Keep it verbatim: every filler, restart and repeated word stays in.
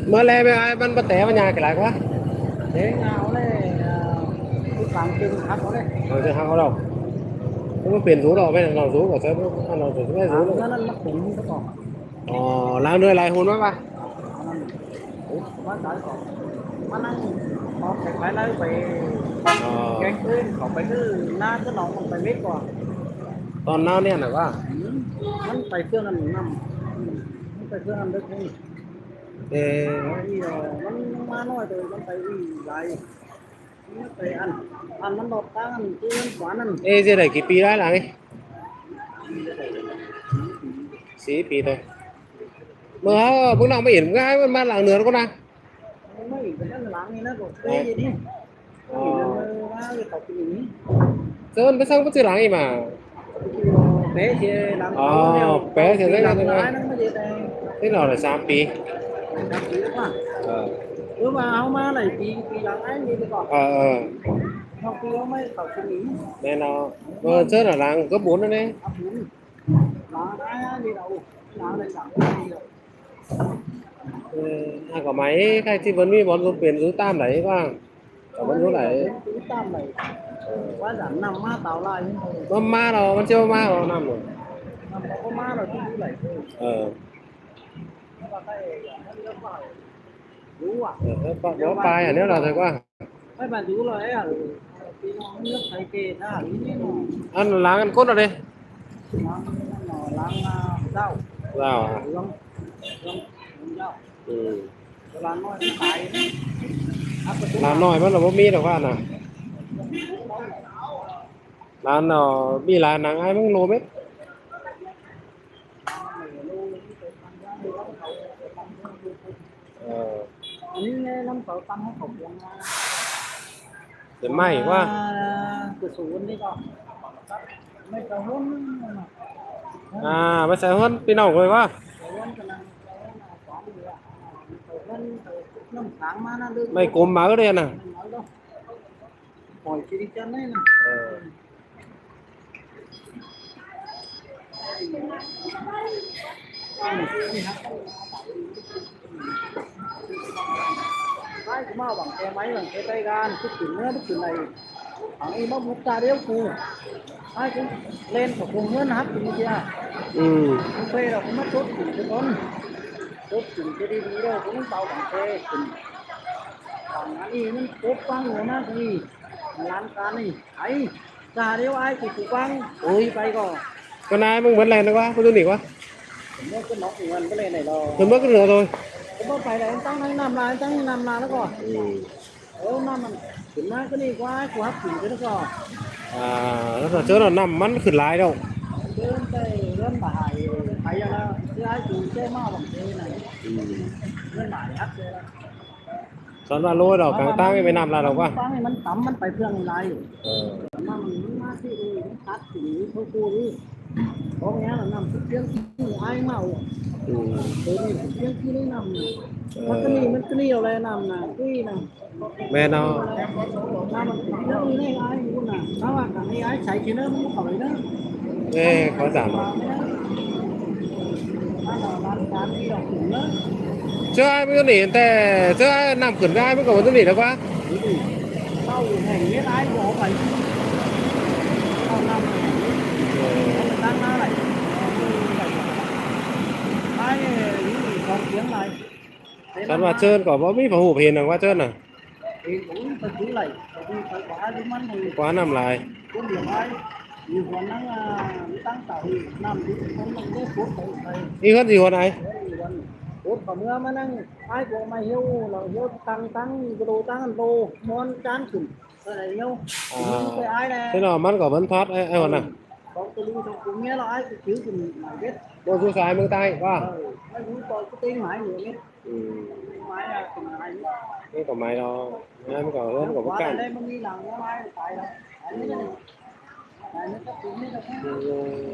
ꞌMưa ꞌlẹ ꞌmí ải ꞌmắn báu té ꞌmá ꞌnhá kỉ lai ꞌquá. Té ꞌnhá ꞌlẹ, ꞌcọ tứm cang ꞌchương hák ꞌlẹ. Ờ, ꞌchương hák ꞌlẹ. ꞌCọ ꞌmá pên dú ꞌlẹo, ꞌmá ꞌnọ dú ꞌcọ ꞌchớ, ꞌnọ dú ꞌmá dú ꞌlẹo. Lăng ꞌnặn ꞌmá tứm ꞌcọ. Ờ, lăng ꞌnọi lai ꞌhôn ꞌmá ꞌva. ꞌMá ꞌnặn, ꞌmá ꞌnăng ꞌcọ pay lai pay. Ờ. Keng ꞌtứ ꞌcọ pay ꞌcứ ꞌná ꞌcứ ꞌnọng pay mết ꞌcọ. ꞌTọn ꞌnáo ꞌnị ꞌnạ ꞌquá. ꞌMắn pay ꞌsướng ꞌnặn ꞌnặn. ꞌMắn pay ꞌsướng ꞌnặn đớc ꞌnị. Ê. Ôi, ꞌmắn ꞌmá ꞌnọi thôi, ꞌmắn pay ꞌlới lai. ꞌMắn pay ăn, ăn ꞌmắn ꞌlọt ꞌtáng ꞌnặn, ꞌcứ ꞌmắn quán ꞌnặn. Ê, ꞌdệt đảy kỉ pi lai lăng ꞌnị? Sí pi thôi. ꞌMưa ꞌháu ꞌpứng ꞌnọng ꞌmá ỉn ꞌmá ꞌmắn ꞌmá lăng nưa ꞌcọ ꞌnạ. ꞌMá ỉn ꞌcọ ꞌnặn lăng ꞌnị ꞌnạ ꞌcọ. Ê. Ê, ꞌnị ꞌnị. Ờ. Ê, ꞌmá ꞌcọ tảu pi ꞌnị. Chớ ꞌmắn pay ꞌsướng ꞌpứng ꞌchư lăng ꞌnị ꞌmá. Pé sia lăng. Ờ, pé sia lăng. Lăng ꞌnị ꞌnặn ꞌmá ꞌdệt đảy. Thế nó là sáu pi. Sáu pi ꞌlẹo ꞌquá. Ờ. Ơ, ꞌmá ꞌháu ꞌmá đảy pi, pi lăng ải ꞌnị ꞌcọ. Ờ, ờ. Nó pi ꞌháu ꞌmá tảu pi ꞌnị. Nên nó, ờ, chớ nó lăng cấp bốn ꞌnớ ꞌnị. Cấp bốn. Lăng ải ꞌnị ꞌlẹo. Lăng đảy lăng. Ờ, à, ꞌcọ ꞌmí ꞌkhạy ꞌchí báu ꞌmí bón dú pên dú ꞌtám đảy ꞌquá. Ơ, bón dú đảy. Dú ꞌtám đảy. Ờ. ꞌQuá dản ꞌnặm ꞌmá tảu lai. ꞌNặm ꞌmá ꞌlẹo, ꞌmắn ꞌchưa ꞌmá ꞌlẹo ꞌnặm ꞌlẹo. ꞌNặm ꞌcọ ꞌmá ꞌlẹo ꞌchí dú đảy. Ờ. Dú à? Ờ, bón pay à, ꞌnéo đaư thôi ꞌquá. Ê, bản dú ꞌlẹo ê, pi ꞌnọng ꞌnhá pay kê ta ꞌnị ꞌnọ. Ăn lăng ăn cốt ꞌnọ đi. Lăng ꞌnặn ꞌnọ, lăng, à, dao. Dao à? Lăng, lăng, lăng dao. Ừ. Lăng ꞌnọi ꞌmắn tai. Lăng ꞌnọi ꞌmắn ꞌlẹo báu ꞌmí đaư ꞌquá ꞌnạ. Lăng ꞌnọ ꞌmí lai lăng ải ꞌmắn ꞌlô mết. Ờ. Ăn ꞌnị ꞌnặn ꞌcọ tăm ꞌháu ꞌcọ cuông. Để may ꞌquá. À, ꞌcọ sủ ꞌnị ꞌcọ. May ꞌcọ ꞌhướn. À, may sai ꞌhướn ꞌpi ꞌnọng ꞌcọ ꞌquá. May cốm máư đaư ꞌnạ. Khỏi chỉ đi chân đấy nè. Ờ. Ải ꞌcọ ꞌmá bảng khe máy, bảng khe tay gan, tức chửng nữa, tức chửng này. Bảng ꞌnị ꞌmá bút ta điêu cu. Ải ꞌcọ lên khỏi cuông ꞌhướn hắp chửng kìa. Ừ. Không phê đâu, ꞌcọ ꞌmá chốt chửng cho con. Chốt chửng cho đi đi đâu, cũng tao bảng khe chửng. Bảng ꞌnị ꞌmắn chốt quang ꞌnọ ꞌnị. Lăng can ꞌnị. Ải, ta điêu ải ꞌcọ phủ quang, ôi, pay ꞌcọ. Con ai ꞌmắn ꞌmắn ꞌlẹ ꞌnạ ꞌquá, ꞌcọ dú ꞌnị ꞌquá. ꞋMắn ꞌcọ ꞌnọ ꞌnị ꞌmắn ꞌlẹ ꞌnị ꞌlẹo. ꞋMắn ꞌcọ ꞌnọ thôi. ꞌCọ ꞌmá pay ꞌlẹ, ꞌtáng ꞌnặn ꞌnặm lai, ꞌtáng ꞌnặn ꞌnặm lai ꞌnạ ꞌcọ. Ừ. Ơ, ꞌnặm ꞌmắn, chửng ꞌmá ꞌcọ ꞌnị ꞌquá, ải ꞌcọ hắp chửng ꞌcọ ꞌnạ ꞌcọ. À, ꞌlẹo ꞌchớ ꞌnặn ꞌnặm ꞌmắn khửn lai đâu. Ơ, ꞌtẹ ꞌhướn bả hại, pay ꞌnặn ꞌlẹo, ꞌchớ ải ꞌcọ ꞌchớ ꞌmá bảng khe ꞌnị. Ừ. ꞌHướn bả hại hắp ꞌchớ ꞌnị. Son ꞌva ꞌlôi đỏ cang ꞌtáng ꞌmí ꞌnặm lai đỏ ꞌquá. ꞌTáng ꞌnị ꞌmắn tắm ꞌmắn pay ꞌphượng lai. Ờ. ꞌMắn ꞌmắn ꞌmá ꞌtí ꞌnị, ꞌmắn tắt ꞌnị, ꞌtố ꞌcọ ꞌnị. Có nghe là nằm cái tiếng ải ꞌmá. Ừ. Ờ, ꞌnị cái tiếng ꞌnị ꞌnặm ꞌnạ. Ờ. ꞌMắn ꞌcọ ꞌnị, ꞌmắn ꞌcọ ꞌnị ꞌlẹo ꞌnặm ꞌnạ, ꞌcọ ꞌnặm. Mẹ nó. ꞌNặm ꞌmắn ꞌcọ ꞌnị ꞌnị ải ꞌcọ ꞌnặm. Sao ꞌmá cẳng ꞌnị ải cháy kia ꞌnớ, ꞌmắn ꞌcọ khỏi ꞌnớ. Ê, có giảm rồi. Chớ ải ꞌmắn ꞌcọ ꞌnị, ꞌtẹ chớ ải ꞌnặm khửn ải ꞌmắn ꞌcọ ꞌmắn ꞌcọ ꞌnị đaư ꞌquá. Săn ꞌva ꞌchớ ꞌcọ báu ꞌmí pha ꞌhụ pên ꞌnặn ꞌquá ꞌchớ ꞌnặn. ꞌQuá ꞌnặm lai. ꞌI ꞌhướn ꞌdệt ꞌhướn ai? À, thế nó ꞌmắn ꞌcọ ꞌmắn thoát ải, ải ꞌhướn ꞌnặn. ꞌMắn dú sai ꞌmướng ꞌtáng ꞌquá. Ừ. ꞌMắn ꞌcọ ꞌmắn ꞌcọ ꞌhướn ꞌcọ báu cạn. Ừ.